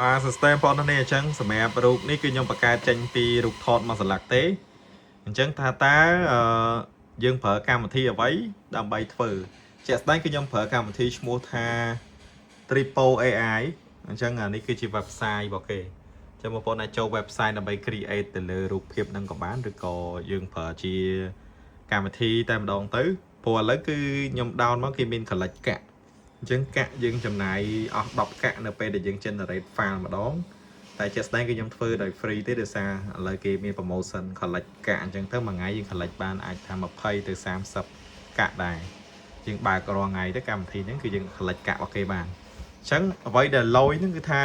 បាទសួស្តីបងប្អូនទាំងនេះអញ្ចឹងសម្រាប់រូបនេះគឺខ្ញុំបង្កើតចេញពីរូបថតមួយសន្លឹកទេអញ្ចឹងថាតើអឺយើងប្រើកម្មវិធីអ្វីដើម្បីធ្វើជាក់ស្ដែងគឺខ្ញុំប្រើកម្មវិធីឈ្មោះថា Tripo AI អញ្ចឹងអានេះគឺជា website របស់គេអញ្ចឹងបងប្អូនអាចចូល website ដើម្បី create ទៅលើរូបភាពហ្នឹងក៏បានឬក៏យើងប្រើជាកម្មវិធីតែម្ដងទៅព្រោះឥឡូវគឺខ្ញុំ down មកគេមាន collect កាក់អញ្ចឹងកាក់យើងចំណាយអស់10កាក់នៅពេលដែលយើង generate file ម្ដងតែជាក់ស្ដែងគឺខ្ញុំធ្វើដោយ free ទេដោយសារឥឡូវគេមាន promotion collect កាក់អញ្ចឹងទៅមួយថ្ងៃយើង collect បានអាចថា20ទៅ30កាក់ដែរយើងបើករាល់ថ្ងៃទៅកម្មវិធីហ្នឹងគឺយើង collect កាក់របស់គេបានអញ្ចឹងអ្វីដែលលយហ្នឹងគឺថា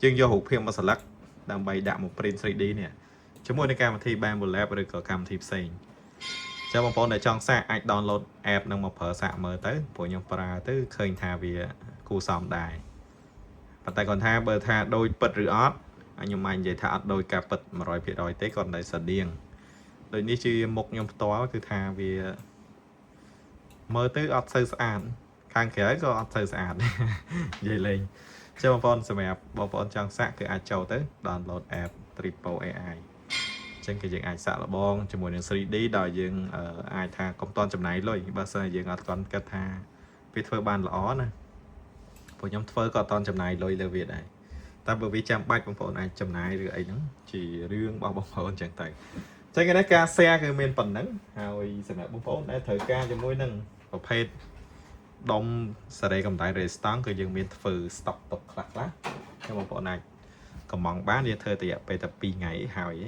យើងយករូបភាពមកស្លឹកដើម្បីដាក់មក print 3D នេះជាមួយនឹងកម្មវិធី Bambu Lab ឬក៏កម្មវិធីផ្សេងចាំបងប្អូនដែលចង់សាកអាច download app នឹងមកប្រើសាកមើលទៅព្រោះខ្ញុំប្រើទៅឃើញថាវាគួរសមដែរប៉ុន្តែគាត់ថាបើថាដូចពិតឬអត់ខ្ញុំមិននិយាយថាអត់ដូចការពិត100%ទេគាត់តែស្តៀងដូចនេះជាមុខខ្ញុំផ្ទាល់គឺថាវាមើលទៅអត់សូវស្អាតខាងក្រៅក៏អត់សូវស្អាត និយាយលេងចឹងបងប្អូនសម្រាប់បងប្អូនចង់សាកគឺអាចចូលទៅ download app Tripo AI អញ្ចឹងគឺយើងអាចសាកល្បងជាមួយនឹង 3D ដោយយើងអាចថាកុំតន់ចំណាយលុយបើសិនជាយើងអត់ទាន់គិតថាវាធ្វើបានល្អណាព្រោះខ្ញុំធ្វើក៏អត់តន់ចំណាយលុយលើវាដែរតែបើវាចាំបាច់បងប្អូនអាចចំណាយឬអីហ្នឹងជារឿងរបស់បងប្អូនអញ្ចឹងទៅអញ្ចឹងនេះការ share គឺមានប៉ុណ្ណឹងហើយសម្រាប់បងប្អូនដែលត្រូវការជាមួយនឹងប្រភេទដុំសេរីកម្ដៅ resistant គឺយើងមានធ្វើ stock ទុកខ្លះខ្លះខ្ញុំបងប្អូនអាចកំងបានយើងធ្វើរយៈពេលតែ2ថ្ងៃហើយ។